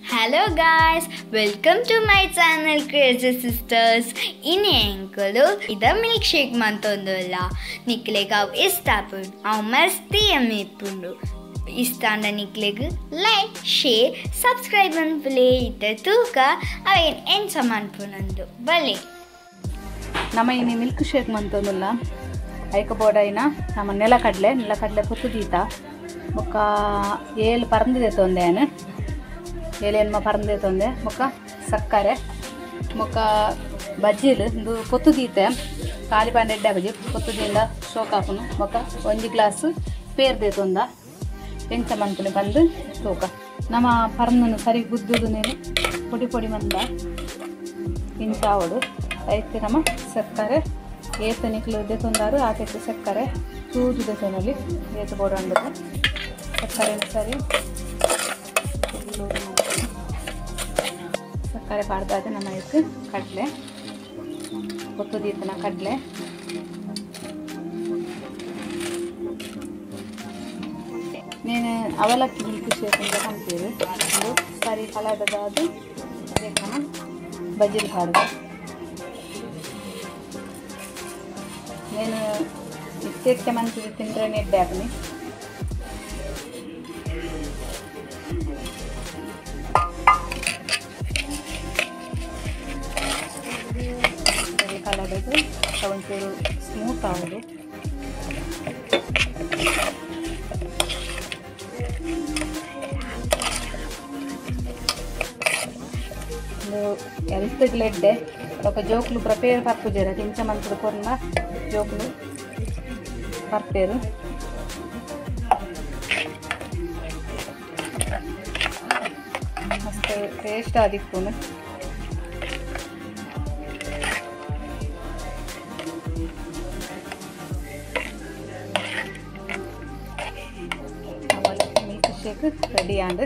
Hello guys, welcome to my channel crazy sisters. ಇನಿ ಎಂಕುಲು ಇದ ಮಿಲ್ಕ್ ಶೇಕ್ ಮಂತೊಂದುಲ್ಲ. ನಿಕ್ಲೆಗ್ ಅವು ಇಷ್ಟ ಆಪುಂಡು, ಅವು ಮಸ್ತ್ ಯಮ್ಮಿ ಇಪ್ಪುಂಡು. ಇಷ್ಟ ಆಂಡ ನಿಕ್ಲೆಗ್ ಲೈಕ್, ಶೇರ್, ಸಬ್ಸ್ಕ್ರೈಬ್ ಮನ್ಪುಲೆ. ಇತ್ತೆ ತೂಕ ಅವೇನ್ ಎಂಚ ಮನ್ಪುನಂದು ಬಲೆ. ನಮ್ಮ ಇನಿ ಮಿಲ್ಕ್ ಶೇಕ್ ಮಂತೊಂದುಲ್ಲ. ಐಕ ಬೋಡೈನ ನಮ್ಮ ನೆಲಕಡಲೆ ನೆಲಕಡಲೆ ಪೊತ್ತು ದೀತ ಬೊಕ್ಕ ಏಳು ಪರಂದಿದೆ ತೊಂದೆ ಏಳೆನ್ಮ ಪರಂದೆ ತೊಂದೆ ಬೊಕ್ಕ ಸಕ್ಕರೆ ಬೊಕ್ಕ ಬಜ್ಜಿಲು ಇಂದು ಪೊತ್ತು ದೀತೆ ಖಾಲಿ ಪಾಂಡೆ ಎಡ್ಡೆ ಬಜ್ಜಿ ಪೊತ್ತು ದೀಂದ ಶೋಕಾಪುನು ಬೊಕ್ಕ ಒಂಜಿ ಗ್ಲಾಸ್ ಪೇರ್ದೆ ತೊಂದ ಎಂಚ ಮನ್ಪುನೆ ಬಂದು ತೂಕ. ನಮ್ಮ ಪರಂದನು ಸರಿ ಗುದ್ದುದು ನೀನು ಪೊಡಿ ಪೊಡಿ ಮಂದ ಇಂಚಾವಡು. ಐತೆ ನಮ್ಮ ಸಕ್ಕರೆ ಏತು ನಿಕ್ಲು ದೆತೊಂದಾರು ಆತೆಕ್ಕೆ ಸಕ್ಕರೆ ತೂದು ದೆತೊನಲ್ಲಿ ಏತು ಬೋಡು ಅಂಡದು ಸಕ್ಕರೆ ಸರಿ ಸಕ್ಕರೆ ಪಾಡ್ದಾದ ನಮ್ಮ ಇದಕ್ಕೆ ಕಡಲೆ ಕೊತ್ತು ದೀತನ ಕಡಲೆ నేను ಅವಲಕ್ಕಿ ಮಿಲ್ಕ್ ಶೇಕ್ ಅಂತ ಕಂತೀರಿ. ಅದು ಸರಿ ಕಲದದಾದು ನಮ್ಮ ಬಜ್ಜಿಲು ಪಾಡುದು. నేను ಇತ್ತೆತ್ತೆ ಮಂತುದು ತಿಂದ್ರೆ ಎಡ್ಡೆ ಆಪುನಿ. ಸರಿ ಕಲದದು ಒಂಚೂರು ಸ್ಮೂತ್ ಆಗೋದು. ಎಲ್ತ್ಗ್ಲ ಎಡ್ಡೆ ಬೊಕ ಜೋಕುಲು ಪೂರ ಪೇರು ಪರ್ಪುಜೆರ್ ಇಂಚ ಮಲ್ತುದು ಕೊರ್ನ ಜೋಕುಲು ಪರ್ಪೇರು. ಮಸ್ತ್ ಟೇಸ್ಟ್ ಆದಿಪ್ಪುಂಡು. ಮಿಲ್ಕ್ ಶೇಕ್ ರೆಡಿ ಆಂಡ್.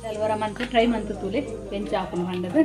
ಅಲ್ವರ ಮಂತು ಟ್ರೈ ಮಂತು ತೂಲೆ ಎಂಚ ಆಪುನು ಪಂಡದು.